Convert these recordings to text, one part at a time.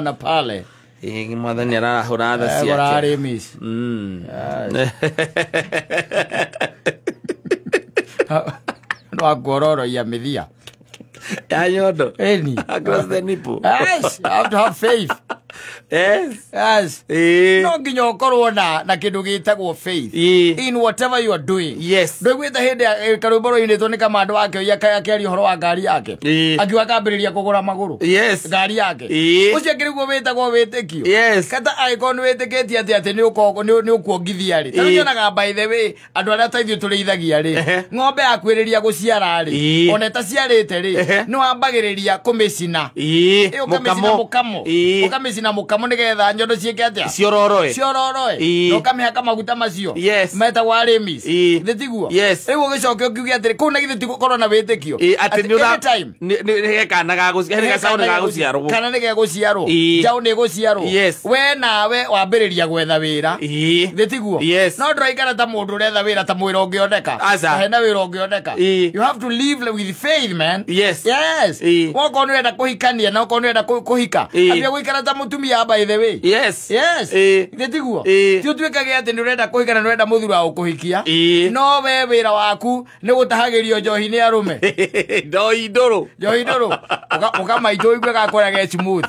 Na pale. Ĩ, Mwathani ararahũra tha ciake. Gũrarĩ miss. No akuororoia mĩthia. Ya nyondo. Ĩni. Across the nipple. Yes, you have to have faith. Yes. Yes. Ĩ. No nginya ũkorwo na kĩndũ gĩtagwo faith. Ĩ. In whatever you are doing. Yes. Ndũiguĩte hĩndĩ ya karwĩmbo rũinĩtwo nĩ kamandũ wake ũiya akĩaria ũhoro wa ngari yake. Ĩ. Akiuga akambĩrĩria kũgũra magũrũ. Yes. Ngari yake. Ĩ. Ũcio akĩrĩ guo wĩtagwo wĩtĩkio. Yes. Kata angĩkorwo nĩ wĩtĩkĩtie atĩ nĩ ũkuongithia rĩ. Ta rĩu Ĩ. nyonaga by the way andũ arĩa ta ithuĩ tũrĩithagia rĩ. Ehe. Ng'ombe yakuĩrĩria gũciara rĩ. Ĩ. Ona ĩtaciarĩte rĩ. Ehe. Nĩ wambagĩrĩria kũmĩcina. Ĩ. Ĩ, ũkamĩcina mũkamo. Ĩ. Ũkamĩcina mũkamo nĩgetha nyondo ciĩke atĩa? Ciororoe. Ciororoe. Ĩ. Na ũkamĩhaka maguta macio. Yes. Metagwo arimis. Ĩ. Githĩ tiguo? Yes. Rĩu ũgĩcoke ũkiuge atĩrĩ, kũu na githĩ ti gũkorwo na wĩtĩkio. Ĩ, atĩ nĩ ũra anytime. nĩ he kana ga gũciarwo, he gacaũ nĩ gagũciarwo. Kana nĩ gegũciarwo. Ĩ. Njaũ nĩ ĩgũciarwo. Yes. We nawe wambĩrĩria gwetha wĩra. Ĩ. Githĩ tiguo? Yes. No ndũraikara ta mũndũ ũretha wĩra ta mwĩra ũngĩoneka. Aca. Na hena wĩra ũngĩoneka. Ĩ. You have to live with faith, man. Yes. Yes. Ĩ. Wokorwo nĩ ũrenda kũhikania na okorwo nĩ ũrenda kũhika. Ĩ. Ambia gũikara ta mũtumia by the way. Yes. Yes. Ĩ. Githĩ tiguo? Ĩ. Ti ũtuĩkage atĩ nĩ ũrenda kũhika na nĩ ũrenda mũthuri wa gũkũhikia. Ĩ. No we wĩra waku nĩ gũtahagĩrio njohi nĩ arũme. Njohi ndũrũ. Njohi ndũrũ. Ũkamaitũ ũigue gakũrĩa ge smooth.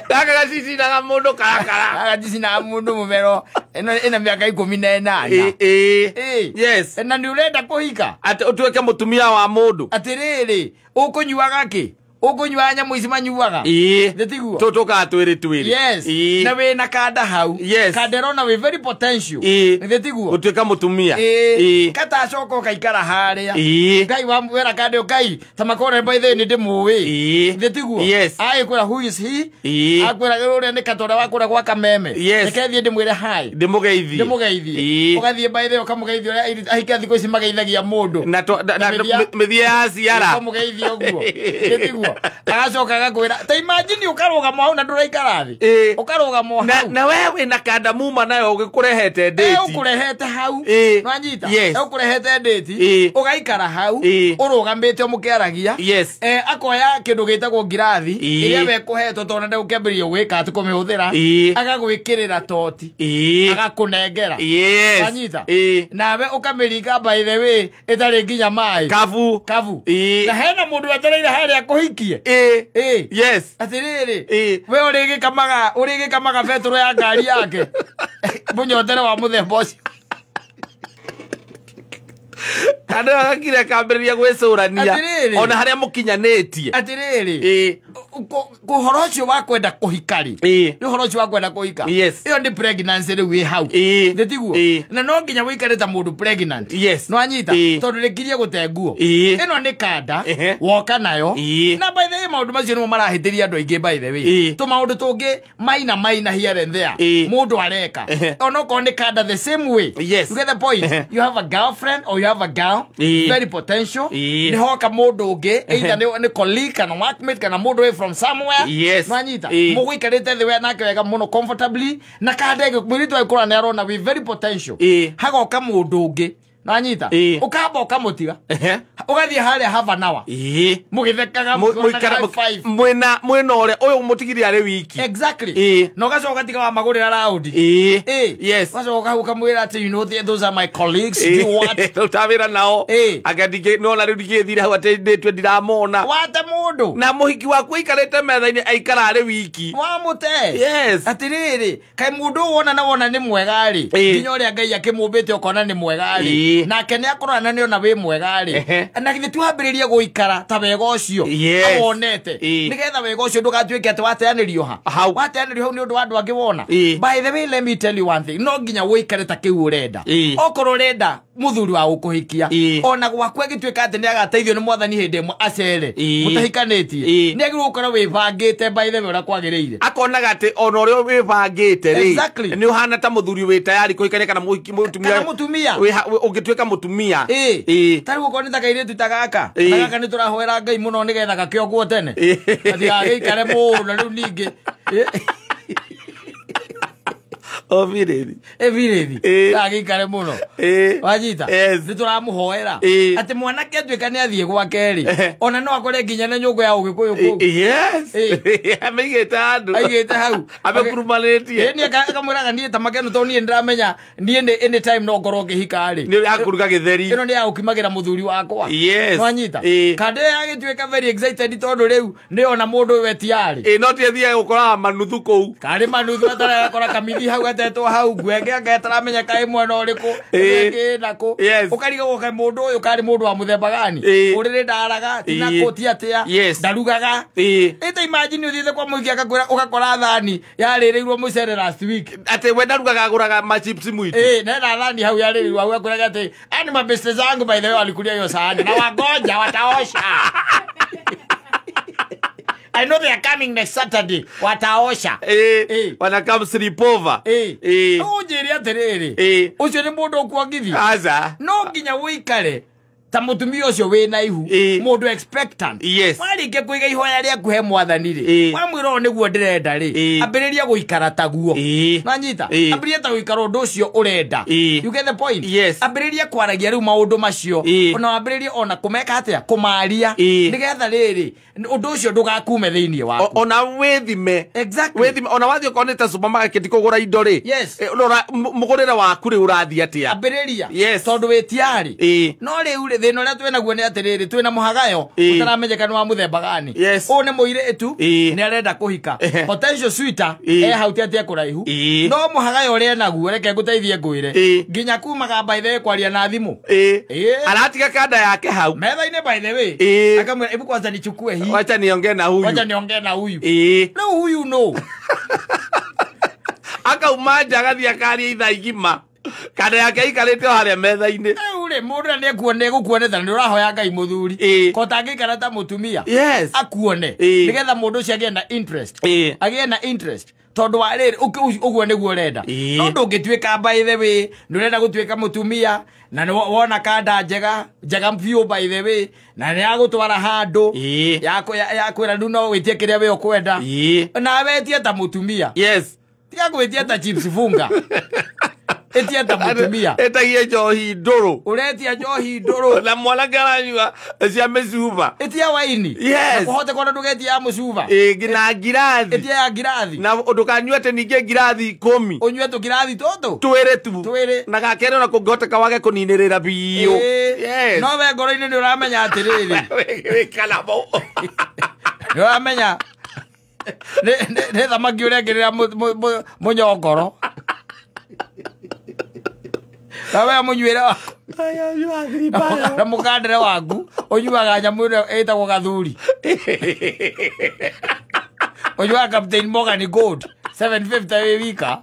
Gaka gacicinaga mũndũ karakara. Gaka gacicinaga mũndũ mũmero. Ĩno ĩna mĩaka 18. Ĩ, ĩ. Ĩ. Yes. Na nĩ ũrenda kũhika. Atĩ ũtuĩke mũtumia wa mũndũ. Atĩrĩrĩ, ũkũnyuaga kĩ? Ũkũnyuaga nyamũ ici manyuaga? Ĩ. Githĩ tiguo? Tũtũkaga twĩrĩ twĩrĩ. Yes. Ĩ. Na wĩna kanda hau. Yes. Kanda ĩrona wĩ very potential. Ĩ. Githĩ tiguo? Gũtuĩka mũtumia. Ĩ. Ĩ. Kata acoka ũkaikara harĩa. Ĩ. Ngai wamwĩra kanda ĩyo, Ngai ta makore by the way nĩ ndĩmũĩ. Ĩ. Githĩ tiguo? Yes. Agĩkwĩra who is he? Ĩ. Akwĩra ũrĩa nĩ kata ũrĩa wakũra gwa Kameme. Yes. Reke thiĩ ndĩmwĩre hi. Ndĩmũgeithie. Ndĩmũgeithie. Ĩ. Ũgathiĩ by the way ũkamũgeithia ũrĩa ahikia thikũ ici mageithagia mũndũ. Na Mĩthia- mĩthia ya ciara. Ũkamũgeithia ũguo. Githĩ tiguo? Agacoka agakwĩra ta imagine ũkarũgama hau na ndũraikara thĩ. Ĩ. Ũkarũgama Na hau. na we wĩna kanda muma nayo ũgĩkũrehete ndĩti. Ũkũrehete hau. Ĩ. Nĩwanyita? Yes. Ũkũrehete ndĩti. Ĩ. Ũgaikara hau. Ĩ. Ũrũgamĩte o mũkĩaragia. Yes. Akoya kĩndũ gĩtagwo ngirathi. Ĩ. Ĩrĩa we kũhetwo tondũ ndegũkĩambĩrĩria gwĩka atĩ kũmĩhũthĩra. Ĩ. Agagwĩkĩrĩra toti. Ĩ. Agakũnengera. Yes. Wanyita? Ĩ. Nawe ũkamĩringa by the way ĩtarĩ nginya maĩ. Kabu. Kabu. Ĩ. Na hena mũndũ wetereire harĩa kũhikie. Ĩ. Ĩ. Yes. Atĩrĩrĩ. Ĩ. We ũrĩgĩkamaga betũrũ ya ngari yake. Mũnyotere wa mũthemba ũcio. Andũ gakire kambĩrĩria gwĩcũrania. Atĩrĩrĩ. Ona harĩa mũkinyanĩtie. Atĩrĩrĩ. Ĩ. Ũhoro ũcio wa kwenda kũhika rĩ. Ĩ. Nĩ ũhoro ũcio wa kwenda kũhika. Yes. Ĩyo nĩ pregnancy rĩu ĩ hau. Ĩ. Githĩ tiguo? Ĩ. Na no nginya wĩikare ta mũndũ pregnant. Yes. Nĩwanyita? Ĩ. Tondũ rĩkirie gũte nguo. Ĩ. Ĩno nĩ kanda. Ehe. Woka nayo. Ĩ. Na by the way maũndũ macio nĩmo marahĩtĩria andũ aingĩ by the way. Ĩ. Tũmaũndũ tũngĩ maina maina here and there. Ĩ. Mũndũ areka. Ehe. Onokorwo nĩ kanda the same way. Yes. You get the point? Ehe. You have a girlfriend or you have a girl. Ĩ. Very potential. Ĩ. Nĩ hoka mũndũ ũngĩ either nĩ colleague kana workmate kana mũndũ wĩ from somewhere. Yes. Nĩwanyita? Ĩ. Mũgũikarĩte thĩ we nake wega mũno comfortably na kanda ĩngĩ mũirĩtu agĩkũra nĩ arona wĩ very potential. Ĩ. Hagoka mũndũ ũngĩ. Nĩwanyita? Ĩ. Ũkamba ũkamũtiga. Ehe. Ũgathiĩ harĩa half an hour. Ĩ. Mũgĩthekaga mũkĩonaga high five. Mwĩna mwĩna ũrĩa ũyũ mũtigire arĩ wiki. Exactly. Ĩ. Na ũgacoka ũgatiga wamagũrĩra raundi. Ĩ. Ĩ. Yes. Ũgacoka ũkamwĩra atĩ you know those are my colleagues. Do you what? Ruta wĩra nao. Ĩ. Anga ndingĩ nona rĩu ndingĩthire hau atĩ ndĩtue ndiramona. Wate mũndũ. Na mũhiki waku aikarĩte metha-inĩ aikara arĩ wiki. Wamũte. Yes. Atĩrĩrĩ, kaĩ mũndũ ũyũ wona na wona nĩ mwega rĩ. Ĩ. Nginya ũrĩa Ngai akĩmũmbĩte ũkona nĩ mwega rĩ. Ĩ. Nake nĩ akũrora na nĩ ona wĩ mwega rĩ. Ehe. Na githĩ tiwambĩrĩrie gũikara ta wega ũcio Yes. awonete. Ĩ. Nĩgetha wega ũcio ndũgatuĩke atĩ wateanĩrio ha. Hau. Wateanĩrio hau nĩ ũndũ wa andũ angĩ wona. Ĩ. By the way, let me tell you one thing. No nginya ũikare ta kĩu ũrenda. Ĩ. Okorwo ũrenda mũthuri wa gũkũhikia. Ĩ. Ona gwaku agĩtuĩka atĩ nĩ agateithio nĩ mwathani hĩndĩ ĩmwe acere. Ĩ. Mũtahikanĩtie. Ĩ. Nĩ agĩrĩirwo gũkorwo wĩbangĩte by the way ũrĩa kwagĩrĩire. Akonaga atĩ ona ũrĩa wĩbangĩte rĩ. Exactly. Nĩ ũhana ta mũthuri wĩ tayari kũhikania kana mũhiki mũtumia. Kana mũtumia. Ũngĩtuĩka mũtumia. Ĩ. Ĩ. Ta rĩu okorwo nĩ ta kairĩtu ta gaka. Ĩ. Ta gaka nĩ tũrahoera Ngai mũno nĩgetha gakĩongwo tene. Ĩ. Gatigagĩikare mũno rĩu ningĩ. Ĩ. Obireri. Ebireri. Ĩĩ. Ndagĩikare mũno. Ĩĩ. Wanyita? Yes. Nĩ tũramũhoera. Ĩĩ. Atĩ mwanake atuĩka nĩ athiĩ gwake rĩ, Ehe. ona no akore nginya na nyũngũ ya ũgĩkũyũ kũu. Yes. Ĩĩ. Amĩigĩte handũ. Aigĩte hau. Amĩkurumanĩtie. Ĩĩ, niĩ akamwĩraga niĩ ta makeno tondũ niĩ nĩndĩramenya niĩ nĩ anytime no ngorwo ngĩhika rĩ. Nĩ akũruga gĩtheri. Ĩno nĩ ya gũkimagĩra mũthuri wakwa. Yes. Nwanyita? Ĩĩ. Kanda ĩyo yagĩtuĩka very excited tondũ rĩu nĩ ona mũndũ ũyũ etiarĩ. Ĩĩ no ti athiaga gũkoraga manuthu kũu. Karĩ manuthu ataragakora kamithi hau gatetwo hau ngwenge anga etaramenya kaĩ mwena ũrĩkũ Ĩĩ. ĩngĩ nakũ. Yes. Ũkarigagwo kaĩ mũndũ ũyũ karĩ mũndũ wa mũthemba gani. Ĩĩ. Ũrĩrĩ ndaraga ti Ĩĩ. nakũ ti atĩa. Yes. Ndarugaga. Ĩĩ. Ĩta imagine ũthiĩte kwa mũhiki agakwĩra ũgakora thani yarĩrĩirwo mũcere last week. Atĩ we ndarugaga agũraga machips mwitu. Eh, nenda thani hau yarĩrĩirwo hau akwĩraga atĩ ani mabeste zangu by the way walikulia hiyo sahani na wagonja wataosha. I know they are coming next Saturday. Wataosha. Ĩĩ. Ĩĩ. Wanakam sleepover. Ĩĩ. Ĩĩ. Ũnjĩre atĩrĩrĩ. Ĩĩ. Ũcio nĩ mũndũ ũkuongithia. Aca. No nginya ũikare ta mũtumia ũcio wĩna ihu. Ĩĩ. Mũndũ expectant. Yes. Warĩkia kũiga ihoya rĩaku he mwathani rĩ. Ĩĩ. Wamwĩra ũũ nĩguo ndĩrenda rĩ. Ĩĩ. Ambĩrĩria gũikara taguo. Ĩĩ. Nanyita? Ĩĩ. Ambĩrĩria ta gũikara ũndũ ũcio ũrenda. Ĩĩ. You get the point? Yes. Ambĩrĩria kwaragia rĩu maũndũ macio. Ĩĩ. Ona wambĩrĩrie ona kũmeka atĩa? Kũmaria. Ĩĩ. Nĩgetha rĩrĩ ũndũ ũcio ndũgakume thĩinĩ waku. Ona wĩthime. Exactly. Wĩthime ona wathiĩ okorwo nĩ ta supermarket kũgũra indo rĩ. Yes. Rora mũgũrĩre waku rĩ ũrathiĩ atĩa. Ambĩrĩria. Yes. Tondũ wĩ tiarĩ. Ĩĩ. No rĩu rĩ thĩna ũrĩa twĩnaguo nĩ atĩrĩrĩ twĩna mũhagayo Ĩĩ. ũtaramenyeka nĩ wa mũthemba gani. Yes. Ũyũ nĩ mũirĩtu Ĩĩ. nĩ arenda kũhika. Ehe. Potential suitor Ĩĩ. e hau ti atĩ ekũraihu. Ĩĩ. No mũhagayo ũrĩa enaguo reke ngũteithie ngwĩre. Ĩĩ. Nginya kumaga by the way kwaria na thimũ. Ĩĩ. Ĩĩ. Aratiga kanda yake hau. Metha-inĩ by the way. Ĩĩ. Akamwĩra hebu kwanza nichukue hii. Wacha niongee na huyu. Wacha niongee na huyu. Ĩĩ. Rĩu huyu no. Akauma nja agathiĩ akaria ithaa igima. Kanda yake aikarĩte o harĩa metha-inĩ. Rĩu rĩ mũndũ na nĩekuone gũkuonetha nĩ ũrahoya Ngai mũthuri. Ĩĩ. Ko tangĩikara ta mũtumia. Yes. Akuone. Ĩĩ. Nĩgetha mũndũ ũcio agĩe na interest. Ĩĩ. Agĩe na interest. Tondũ wa rĩrĩ ũguo nĩguo ũrenda. Ĩĩ. No ndũngĩtuĩka by the way nĩ ũrenda gũtuĩka mũtumia na nĩ wona kanda njega njega biũ by the way na nĩ yagũtwara handũ Ĩĩ. ya kwĩra rĩu no wĩtie kĩrĩa we ũkwenda. Ĩĩ. Nawe etie ta mũtumia. Yes. Tiga gwĩtia ta chips funga. Etia ta mũtumia. Ĩtagie njohi ndũrũ. Ũretia njohi ndũrũ. Na mwanake aranyua cia mĩcuba. Etia waini. Yes. Na kũhote kona ndũgetia ya mũcuba. Ĩĩ na ngirathi. Etia ya ngirathi. Na ndũkanyue atĩ ningĩ ngirathi 10. Ũnyue tũkirathi tũtũ. Twĩrĩ tu. Twĩrĩ. Na gakerĩ ona kũngĩhoteka wage kũninĩrĩra biũ. Ĩĩ. Yes. No we ngoro-inĩ nĩ ũramenya atĩrĩrĩ. Wĩkana mo. Nĩ ũramenya nĩ thamaki ũrekĩrĩra mũnyongoro. Na we mũnyuĩre waku. Na mũkandĩre waku ũnyuaga nyamũ ĩno ĩtagwo gathuri. Ũnyuaga Captain Morgan Gold 750 wĩ wika.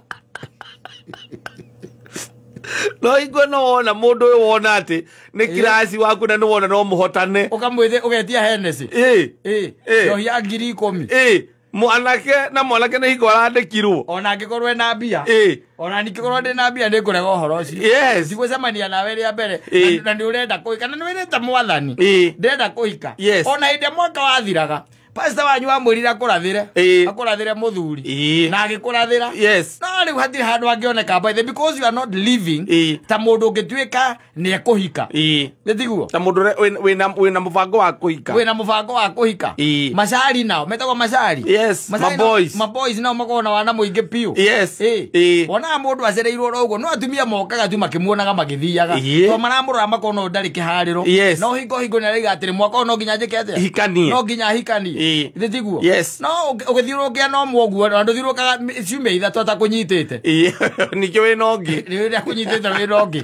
No igue no wona mũndũ ũyũ wona atĩ nĩ kiraci waku na nĩ wona no mũhotane. Ũkamwĩthĩ ũgetia Hennessy. Ĩĩ. Ĩĩ. Ĩĩ. Njohi ya 10,000. Ĩĩ. Mwanake na mwanake nĩ hingo arandĩkirwo. Ona angĩkorwo ena mbia. Ĩĩ. Ona ningĩkorwo ndĩ mbia nĩ ngũrega ũhoro ũcio. Yes. Ndigũcemania nawe rĩa mbere Ĩĩ. na nĩ ũrenda kũhika na nĩ wĩrĩte mwathani. Ĩĩ. Ndĩrenda kũhika. Yes. Ona hĩndĩ ĩrĩa mwaka wathiraga pastor wanyu wamwĩrire akũrathĩre. Ĩĩ. Akũrathĩre mũthuri. Ĩĩ. Na agĩkũrathĩra. Yes. No rĩu hatirĩ handũ angĩoneka by the because you are not living Ĩĩ. ta mũndũ ũngĩtuĩka nĩ ekũhika. Ĩĩ. Nĩ tiguo? Ta mũndũ ũrĩa wĩna mũbango wa kũhika. Wĩna mũbango wa kũhika. Ĩĩ. Macari nao metagwo macari. Yes. Macari Maboys. Maboys nao makoragwo na wana mũingĩ biũ. Yes. Ĩĩ. Ĩĩ. Wonaga mũndũ acereirwo oro ũguo no atumia mokaga tu makĩmuonaga magĩthiaga. Ĩĩ. To maramũrora makona ũyũ ndarĩ kĩharĩro. Yes. No hingo hingo nĩ araiga atĩrĩ mwaka ũyũ no nginya njĩke atĩa? Hikanie. No nginya hikanie. Ĩĩ. Githĩ tiguo? Yes. No ũgĩthiũrũrũkia no mwoguo na ndũthiũrũrũkaga ciumia 3 atakũnyitĩte. Ĩĩ. Ningĩ wĩna ũngĩ. Nĩ ũrĩa akũnyitĩte wĩna ũngĩ.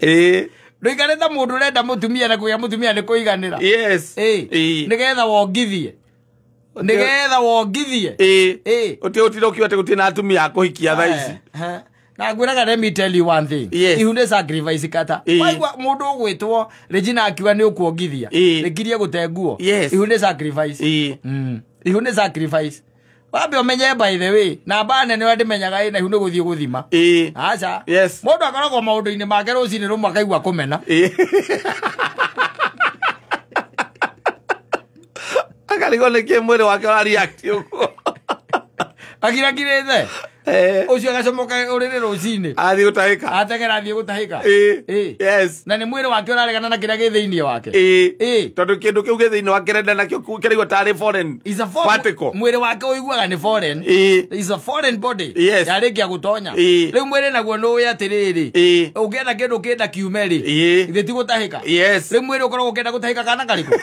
Ĩĩ. Ndũikare ta mũndũ ũrenda mũtumia na kũgĩa mũtumia nĩ kũiganĩra. Yes. Ĩĩ. Ĩĩ. Nĩgetha wongithie. Nĩgetha wongithie. Ĩĩ. Ĩĩ. Ũtige gũtinda ũkiuga atĩ gũtirĩ na atumia a kũhikia thaa ici. Na ngwĩraga let me tell you one thing. Yes. Ihu nĩ sacrifice kata. Ĩĩ. Waigua mũndũ ũgwĩtwo Regina akiuga nĩ ũkuongithia. Ĩĩ. Rĩkirie gũte nguo. Yes. Ihu nĩ sacrifice. Ĩĩ. Ihu nĩ sacrifice. Wambe ũmenye by the way namba nene ũrĩa ndĩmenyaga ĩna ihu nĩ gũthiĩ gũthima. Ĩĩ. Aca. Yes. Mũndũ akoragwo maũndũ-inĩ make rũcinĩ rũmwe akaigua kũmena. Ĩĩ. Akarigwo nĩ kĩ mwĩrĩ wake ũra react ũguo. Akirakirite. Ucio agacomoka uriri rucini. Athi gutahika. Ategera athie gutahika. Yes. Na ni mwiri wake uraregana na kiria gi thiini wake. Tondu kindu kiu gi thiini wake renda nakio kiraigua tari foreign. Is a foreign. Mwiri wake uiguaga ni foreign. Is a foreign body. Yes. Yarikia gutonya. Riu mwiri naguo nũĩ atiriri. Ungienda kindu kinda kiume ri. Ithe ti gutahika. Yes. Riu mwiri ukoragwo ukienda gutahika kana kariku.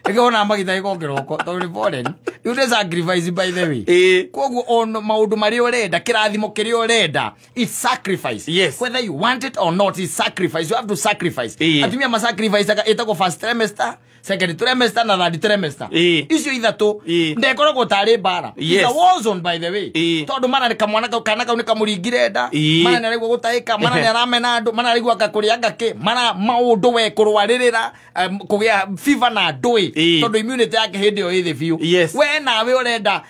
Ĩkĩona magitahĩka kĩroko tondũ nĩ foreign. You dey sacrifice by the way. Koguo on maũndũ marĩa ũrenda, kĩrathimo kĩrĩa ũrenda, it's sacrifice. Yes. Whether you want it or not, it's sacrifice. You have to sacrifice. Atumia ma sacrifice ĩtagwo first trimester, second trimester na third trimester. Icio ithatũ ndekoragwo tarĩ mbara. It's a war zone by the way. Tondũ mana nĩ kamwana kau kana kau nĩ kamũringire nda, mana nĩ araigua gũtahĩka, mana nĩ aramena andũ, mana araigua kũrĩa ngakĩ, mana maũndũ we kũrwarĩrĩra, kũgĩa fever na ndũĩ. Tondũ immunity yake hĩndĩ ĩyo ĩ thĩ biũ. We nawe ũrenda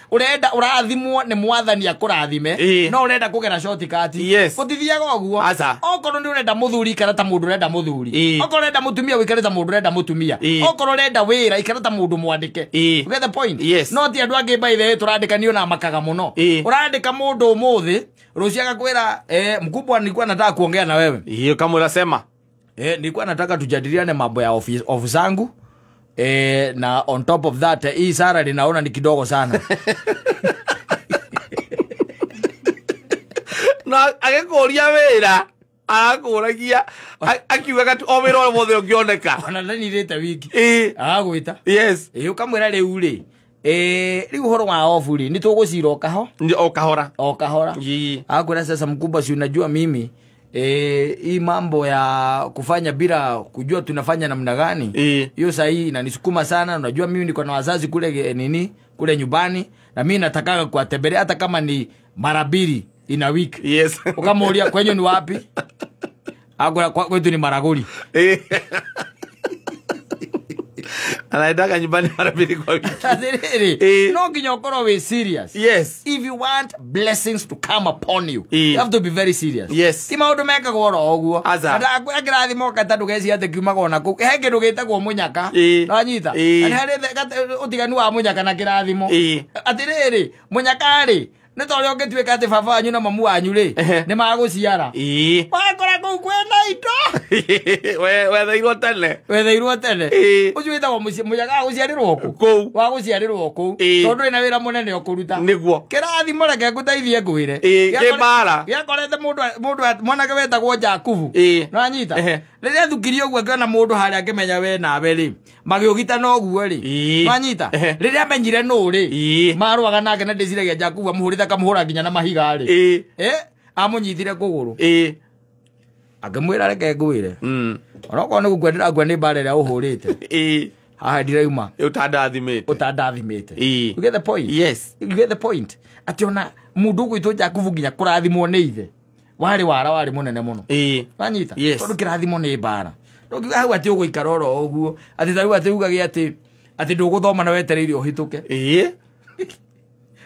ũrathimwo nĩ mwathani akũrathime, no ũrenda kũgera shortcut. Gũtithiaga ũguo. Okorwo nĩ ũrenda mũthuri ikara ta mũndũ ũrenda mũthuri, okorwo ũrenda mũtumia ũikare ta mũndũ ũrenda mũtumia, okorwo ũrenda wĩra ikara ta mũndũ mwandĩke. You get the point? Yes. No ti andũ angĩ by the way tũrandĩka niĩ ona makaga mũno. Ũrandĩka mũndũ ũmũthĩ rũciũ agakwĩra mkubwa nilikuwa nataka kuongea na wewe. Hiyo kama unasema nilikuwa nataka tujadiliane mambo ya office zangu. Na on top of that hii salary naona ni kidogo sana. Na agekuria wira arakuragia akiugaga tu o wira wothe ũngĩoneka. Ona ndanirĩte wiki. Agagwĩta. Yes. Ũkamwĩra rĩu rĩ, rĩu ũhoro wa ofu rĩ, nĩ tũgũcira o kaho? O kahora. O kahora. Akwĩra sasa mkubwa, si unajua mimi hii mambo ya kufanya bila kujua tunafanya namna gani, hiyo saa hii inanisukuma sana. Unajua mimi niko na wazazi kule nini kule nyumbani, na mimi natakaga kuwatembelea hata kama ni mara mbili in a week. Yes. Ukamuulia kwenyu ni wapi? Agora kwetu ni Maragoli. Anaendaka nyumbani mara mbili kwa wiki. No nginya ukorwo wĩ serious. Yes. If you want blessings to come upon you, you have to be very serious. Yes. Ti maũndũ mekagwo oro ũguo. Ndakwĩra kĩrathimo kata ndũgecirie atĩ kiumaga ona kũu. He kĩndũ gĩtagwo mũnyaka. Nĩwanyita? Na nĩ harĩ ũtiganu wa mũnyaka na kĩrathimo. Atĩrĩrĩ, mũnyaka rĩ, nĩ ta ũrĩa ũngĩtuĩka atĩ baba wanyu na mamu wanyu rĩ, nĩ magũciara. Wakora kũu kwĩna indo. Wetheirwo tene. Wetheirwo tene. Ũcio wĩtagwo mũnyaka wa gũciarĩrwo kũ? Kũu. Wa gũciarĩrwo kũu. Tondũ wĩna wĩra mũnene ũkũruta. Nĩguo. Kĩrathimo reke ngũteithie ngwĩre. Kĩ mbara. Gĩakorete mũndũ mwanake wetagwo Jakubu. Nĩwanyita? Rĩrĩa thukirie ũguo akĩona mũndũ harĩa akĩmenya we nawe rĩ, magĩũgitana ũguo rĩ. Nĩwanyita? Rĩrĩa amenyire nũ rĩ, marũaga nake na ndĩciragia Jakubu amũhũrĩte akamũhũra nginya na mahiga rĩ. Amũnyitire kũgũrũ. Akĩmwĩra reke ngwĩre. Onokorwo nĩ gũkua ndĩrakua nĩ mbara ĩrĩa ũhũrĩte. Haha ndirauma. Ũtandathimĩte. Ũtandathimĩte. You get the point? Yes. You get the point? Atĩ ona mũndũ ũgwĩtwo Jakubu nginya kũrathimwo nĩ ithe warĩ wara warĩ mũnene mũno. Wanyita? Tondũ kĩrathimo nĩ mbara. Ndũngiuga hau atĩ ũgũikara oro ũguo, atĩ ta rĩu atĩ ugage atĩ ndũgũthoma na wetereire ũhĩtũke.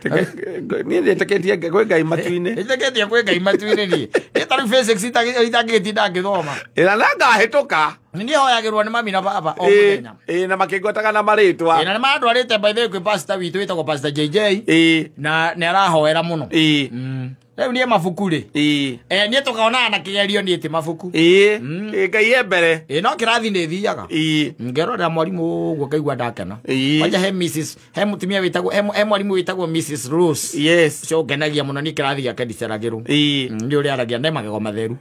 Niĩ ndĩtĩkĩtie kwĩ Ngai matu-inĩ. Ndĩtĩkĩtie kwĩ Ngai matu-inĩ niĩ. Niĩ ta rĩu physics itangĩgĩtinda ngĩthoma. Ĩra na ngahĩtũka. Niĩ hoyagĩrwo nĩ mami na baba o mũthenya. Na makĩngwetaga na marĩtwa. Na nĩ mandwarĩte by the way kwĩ pastor witũ wĩtagwo Pastor JJ. Na nĩ arahoera mũno. Rĩu niĩ mabuku rĩ. Niĩ tũkaonaga na kĩgerio niĩ ti mabuku. Ngai e mbere. No kĩrathi nĩ thiaga. Ngerorera mwarimũ ũguo ngaigua ndakena. Kwanja he Mrs. he mũtumia wĩtagwo he mwarimũ wĩtagwo Mrs. Rose. Yes. Ũcio ũngenagia mũno niĩ kĩrathi gĩake ndiceragĩrwo. Nĩ ũrĩa aragia nĩ magego matheru.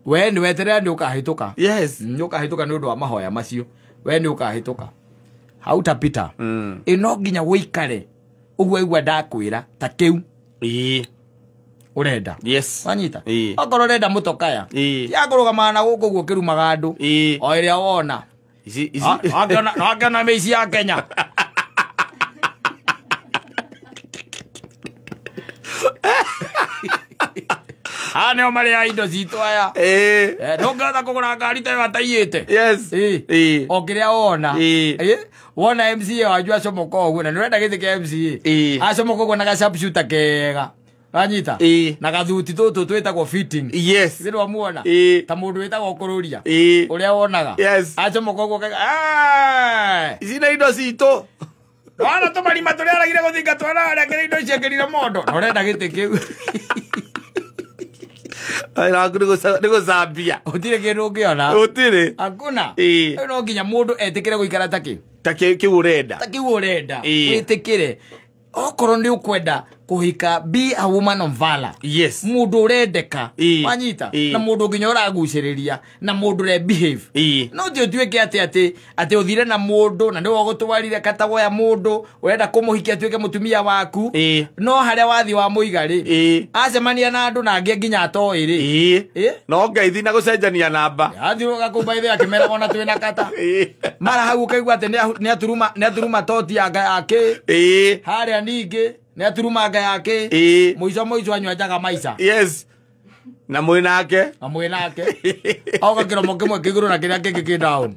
We nĩ weterera nĩ ũkahĩtũka. Yes. Nĩ ũkahĩtũka nĩ ũndũ wa mahoya macio. We nĩ ũkahĩtũka. Hautapita. No nginya ũikare ũguo aigua ndakwĩra ta kĩu. Urenda. Yes. Wanyita? Okorwo urenda mutokaya. Ya kũrũgamaga na gũkũ ũguo ũkĩrumaga andũ. O ĩrĩa wona. Ici Angĩona mĩici ya Kenya. Aya nĩo marĩaga indo citũ aya. Ndũngĩhota kũgũra ngari ta ĩyo ataiyĩte. Yes. O kĩrĩa wona. Wona MCA wanyu acomoka ũguo na nĩũrenda gĩtĩ kĩa MCA. Acomoka ũguo na ga sharpshooter kega. Wanyita? Na gathuti tũtũ twĩtagwo fitting. Yes. Nĩ wamuona? Ta mũndũ wĩtagwo kũrũria. Ũrĩa wonaga. Yes. Acomoka ũguo kega. Ici nĩ indo citũ. Wana tũmarima tũrĩa aragire gũthinga twana arĩa kĩrĩ indo ciekĩrire mondo. Na ũrenda gĩtĩ kĩu. Wĩra waku nĩ gũcambia. Gũtirĩ kĩndũ ũngĩona. Gũtirĩ. Hakuna. Ĩĩ. No nginya mũndũ etĩkĩre gũikara ta kĩ? Ta kĩu ũrenda. Ta kĩu ũrenda. Ĩĩ. Wĩtĩkĩre. Okorwo nĩ ũkwenda kũhika, be a woman of valor. Yes. Mũndũ ũrendeka. Ĩĩ. Wanyita? Ĩĩ. Na mũndũ nginya ũragucĩrĩria na mũndũ ũre behave. Ĩĩ. No ti ũtuĩke atĩ ũthire na mũndũ na nĩwe ũgũtwarire katago ya mũndũ ũrenda kũmũhikia atuĩke mũtumia waku. Ĩĩ. No harĩa wathiĩ wamũiga rĩ. Ĩĩ. Acemania na andũ na angĩ nginya atoĩ rĩ. Ĩĩ. Ĩĩ. No ngeithi na gũcenjania namba. Athiũrũrũka kũu by the way akĩmeraga ona twĩna kata. Ĩĩ. Mara hau ũkaigua atĩ nĩ aturuma toti ya nga yake. Ĩĩ. Harĩa ningĩ nĩ aturuma nga yake. Ĩĩ. Mũico mũico anyua njaga maica. Yes. Na mwĩ nake. Na mwĩ nake. Oka kĩromo kĩmwe kĩigũrũ na kĩrĩa kĩngĩ kĩ down.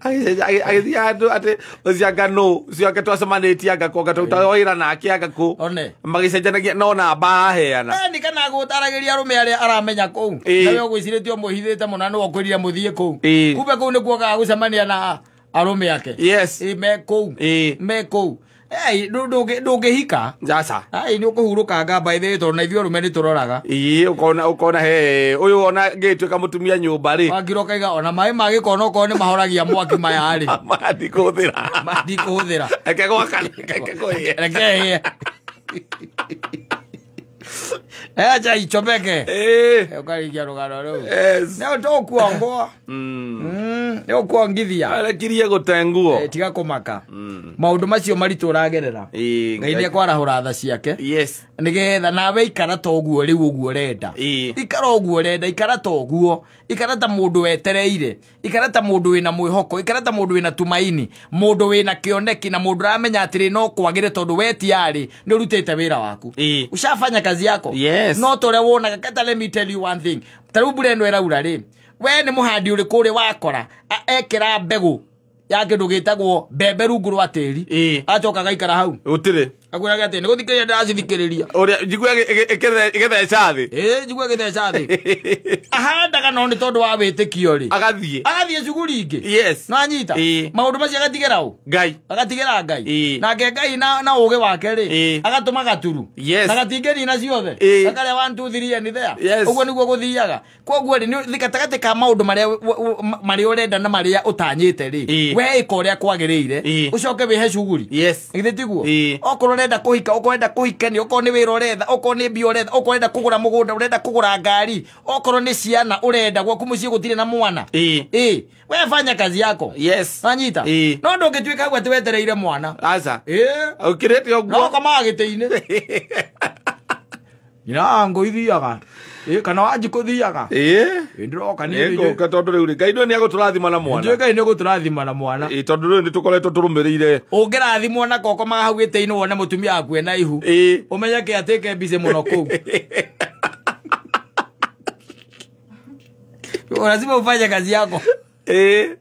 Agĩthiĩ handũ atĩ ũcio anga nũ ũcio anga twacemanĩtie anga kũ anga twarutaga wĩra nake anga kũ. One. Magĩcenjanagia no namba aheana. Ni kana gũtaragĩria arũme arĩa aramenya kũu. Ĩĩ. Nawe ũgwĩcirĩtie ũmwĩhithĩte mũno na nĩwe ũkwĩrire mũthiĩ kũu. Ĩĩ. Kumbe kũu nĩkuo okaga gũcemania na arũme ake. Yes. Ĩĩ, me kũu. Ĩĩ. Me kũu. Ndũngĩhika. Aca. Ai, nĩ ũkũhurũkanga by the way tondũ na ithuĩ arũme nĩ tũroraga. Ĩĩ, ũkona he ũyũ ona ngĩtuĩka mũtumia nyũmba rĩ. Wakira ũkaiga ona maĩ ma gĩkono okorwo nĩ mahoragia mwaki maya rĩ. Mandikũhũthĩra. Mandikũhũthĩra. Reke gwakane, reke kũhĩe. Reke hĩe. Acha ichomeke. Ĩĩ. Ũkarigia rũgano rũu. Yes. Nĩ ũtũkuongwo. Nĩ ũkuongithia. Arekirie gũte nguo. Tiga kũmaka. Maũndũ macio maritũ ũragerera. Ĩĩ. Ngai nĩ ekwarahũra tha ciake. Yes. Nĩgetha nawe ikara ta ũguo rĩu ũguo ũrenda. Ĩĩ. Ikara ũguo ũrenda, ikara ta ũguo. Ikara ta mũndũ wetereire. Ikara ta mũndũ wĩna mwĩhoko, ikara ta mũndũ wĩna tumaini, mũndũ wĩna kĩoneki na mũndũ ũramenya atĩrĩ no kwagĩre tondũ we tiarĩ nĩ ũrutĩte wĩra waku. Ĩĩ. Ushafanya kazi yako. Yes. No ta ũrĩa wonaga, kata let me tell you one thing. Ta rĩu mbura ĩno ĩraura rĩ, we nĩ mũhandi ũrĩkũ ũrĩ wakora ekĩra mbegũ ya kĩndũ gĩtagwo mbembe rungu rwa tĩri. Ĩĩ. Acoka agaikara hau. Gũtirĩ. Akwĩraga atĩ nĩ gũthikĩrĩria ndĩracithikĩrĩria. Ũrĩa njigua ĩgĩtheca thĩ. Ĩĩ, njigua ĩgĩtheca thĩ. Ahandaga no nĩ tondũ wa wĩtĩkio rĩ. Agathiĩ. Agathiĩ cuguri ingĩ. Yes. No anyita. Ĩĩ. Maũndũ macio agatigĩra ũ? Ngai. Agatigĩra Ngai. Ĩĩ. Nake Ngai na ũgĩ wake rĩ, Ĩĩ. agatũma gaturu. Yes. Na gatingĩnina ciothe. Ĩĩ. Gakarĩa 1 2 3 and there. Yes. Ũguo nĩguo gũthiaga. Koguo rĩ, nĩ gatagatĩ ka maũndũ marĩa marĩa ũrenda na marĩa ũtanyĩte rĩ, Ĩĩ. we ĩka ũrĩa kwagĩrĩire, Ĩĩ. ũcoke wĩhe cuguri. Yes. Githĩ tiguo? Ĩĩ. Okorwo ũrenda kũhika, okorwo ũrenda kũhikania, okorwo nĩ wĩra ũretha, okorwo nĩ mbia ũretha, okorwo ũrenda kũgũra mũgũnda, ũrenda kũgũra ngari, okorwo nĩ ciana ũrenda, gwaku mũciĩ gũtirĩ na mwana. Ĩĩ. Ĩĩ. We fanya kazi yako. Yes. Wanyita? Ĩĩ. No ndũngĩtuĩka hau atĩ wetereire mwana. Aca. Ĩĩ. Ũkĩrĩte No ũguo. ũkomaga gĩtĩ-inĩ. Nyina wa ngũ ithiaga. Ĩĩ, kana Wanjikũ thiaga. Ĩĩ. Ĩĩ, ndĩroka niĩ. Nĩngũka tondũ rĩu rĩ, Ngai nĩ egũtũrathima na mwana. Njũĩ Ngai nĩ egũtũrathima na mwana. Ĩĩ, tondũ rĩu nĩ tũkoretwo tũrũmĩrĩire. Ũngĩrathimwo na kokomaga hau gĩtĩ-inĩ wone mũtumia waku ena ihu. Ĩĩ. Ũmenye kĩ atĩke mbicĩ mũno kũu. Lazima ufanye kazi yako. Ĩĩ.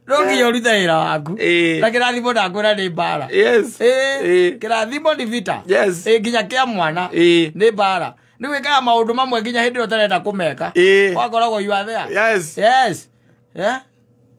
No nginya ũrute wĩra waku. Ĩĩ. Na kĩrathimo ndakwĩra nĩ mbara. Yes. Ĩĩ. Ĩĩ. Kĩrathimo nĩ vita. Yes. Ĩĩ, nginya kĩa mwana. Ĩĩ. Nĩ mbara. Nĩ wĩkaga maũndũ mamwe nginya hĩndĩ ĩrĩa ũtarenda kũmeka. Ĩĩ. Wakoragwo you are there. Yes. Yes. Yeah.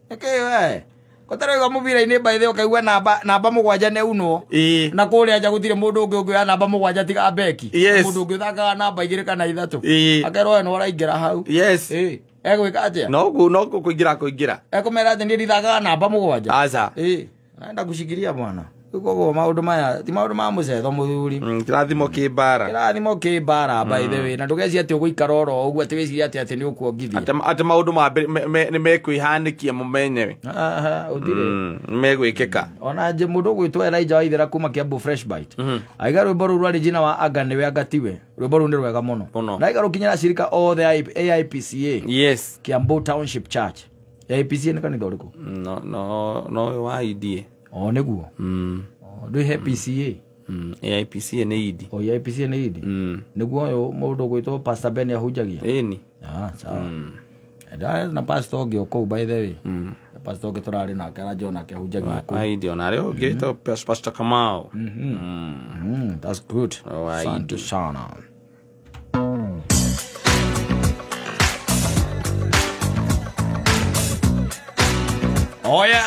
Nĩkĩ we? Gũtarĩ mũbira-inĩ by the way ũkaigua namba 7 nĩ unwo. Ĩĩ. Na kũrĩa nja gũtirĩ mũndũ ũngĩ ũngĩoya namba 7 tiga beki. Yes. Mũndũ ũngĩ ũthakaga namba 2 kana 3. Ĩĩ. Akerwo we nĩ ũraingĩra hau. Yes. Ĩĩ. Egwĩka atĩa? No kũingĩra kũingĩra. Ekũmera atĩ niĩ ndithakaga namba 7. Aca. Ĩĩ. Naenda gũcikiria bwana. Koguo maũndũ maya ti maũndũ ma mũcetho mũthuri. Kĩrathimo kĩ mbara. Kĩrathimo kĩ mbara by the way. Na ndũgecirie atĩ ũgũikara oro ũguo atĩ wĩcirie atĩ nĩ ũkuongithia. Atĩ maũndũ ma nĩ mekwĩhanĩkia mo menyewe. Aha, ũtirĩ. Nĩ megwĩkĩka. Ona nje mũndũ ũgwĩtwo Elijah Waithera kuma Kiambu Fresh Bite. Aiga rwĩmbo rũu rwarĩ jina wa anga nĩwe anga tiwe. Rwĩmbo rũu nĩ rwega mũno. Na aiga rũkinyĩra ashirika othe a AIPCA. Yes. Kiambu Township Church. AIPCA nĩ kanitha ũrĩkũ? No wa IDA. O nĩguo. Ndwĩ PCA. AIPCA nĩ ID. O AIPCA nĩ ID. Nĩguo ũyũ mũndũ ũgwĩtwo Pastor Ben ahunjagia. Ĩni. Ah, sawa. Na pastor ũngĩ o kũu by the way. Pastor ũngĩ tũrarĩ nake aranjona nake ahunjagia kũu. ID ona rĩu ũngĩtwo Pastor Kamau. That's good. Asante sana. Oh yes.